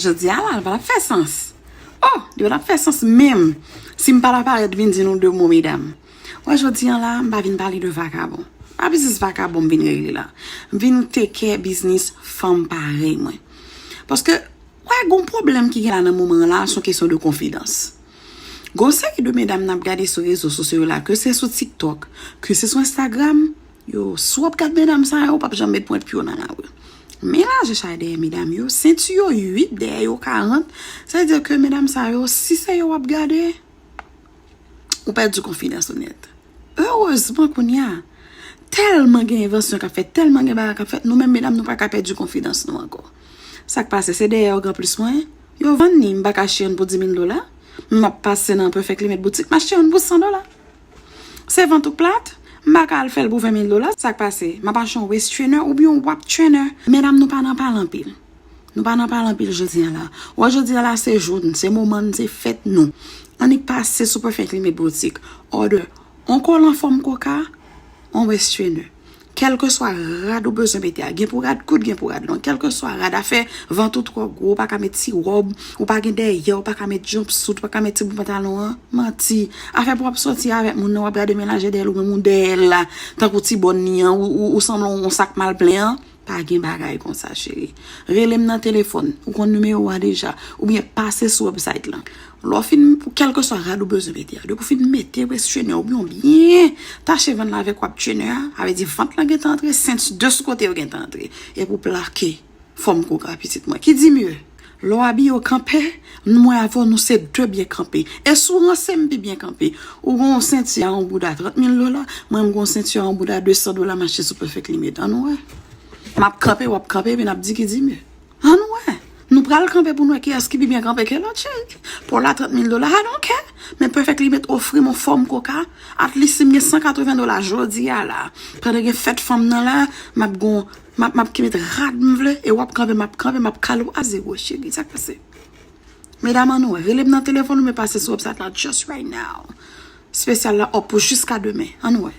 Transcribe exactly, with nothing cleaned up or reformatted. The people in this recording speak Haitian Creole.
Jodi a la, l pa t ap fè sans. Oh, li pa t ap fè sans menm si m pa t ap parèt vin di nou de mo, medam. Wè, jodi a la, m pa vin pale de vakabon. Pa biznis vakabon m vin regle la. M vin teke biznis fanm parèy mwen. Paske, wè, gon pwoblèm ki gen la nan moman an la, se yon kesyon de konfidans. Gon seri de medam n ap gade sou rezo sosyo yo la, ke se sou TikTok, ke se sou Instagram, yo, si w ap gad medam sa yo, w p ap janm met pwent pye w nan lari. Men lajè chay dèyè medam yo, senti yo uit, dèyè yo karant. Sa vle di ke medam sa yo, si se yo w ap gade, ou pèdi konfidans ou nèt. Erezman, kounye a, tèlman gen envansyon k ap fèt, tèlman gen bagay k ap fèt, nou menm medam, nou pa ka pèdi konfidans nou ankò. Sa k pase, se dèyè yo gen plis mwen. Yo vann ni, m pa ka achte youn pou di mil dola. M ap pase nan Perfect Limit Boutique, m achte youn pou san dola. Se vant ou plat, m pa ka al fè l pou ven mil dola. Sa k pase, m ap achte yon waist trainer oubyen yon wap trainer. Medam, nou pa nan pale anpil. Nou pa nan pale anpil jodi a la. Wè, jodi a la, se jou n, se moman n, se fèt nou. Annik pase sou Perfect Limit Boutique. Order on kolan fòm koka, on waist trainer. Kèlkeswa rad ou bezwen mete a, gen pou rad kout, gen pou rad long. Kèlkeswa rad, afè vant ou twò gwo, ou pa ka met ti wòb, ou pa gen dèyè, ou pa ka met jumpsuit, ou pa ka met ti bout pantalon an. Manti. Afè pou w ap sòti avèk moun nan, w ap gade men lajè dèyè l, ou menm ou dèyè l la, tankou ti bòn li an, ou, ou, ou sanble yon sak mal plen an. Pa gen bagay konsa, cheri. Rele m nan telefòn. Ou konn nimewo a deja. Oubyen pase sou website lan. Lè w fin, kèlkeswa rad ou bezwen mete a, depi w fin mete waist trainer oubyen w byen tache venn lan avèk wap trainer a, sa vle di vant lan gentan antre, senti de sou kote yo gentan antre. Epi w plake fòm koka pitit mwen. Ki di mye? Lè w abiye w kanpe, mwen avè w nou se de byen kanpe. E si w ranse m pi byen kanpe. Ou gen yon senti a yon bouda trant mil dola, mwen m gen yon senti a yon bouda de san dola m achte sou Perfect Limit. Ann wè. M ap kanpe, w ap kanpe, epi n ap di ki di mye. Ann wè. Nou pral kanpe pou n wè kiyès ki pi byen kanpe ke lòt, cheri. Pou la trant mil dola, I don't care. Men Perfect Limit ofri m yon fòm koka. At least si m gen san katreven dola jodi a la. Pandan gen fèt fanm nan la, m ap gon, m ap, m ap ki met rad m vle, e w ap kanpe, m ap kanpe, m ap kale w a zewo, cheri. Sa k pase? Medam, ann wè. Rele m nan telefòn oubyen pase sou website la just right now. Spesyal la up pou jiska demen. Ann wè.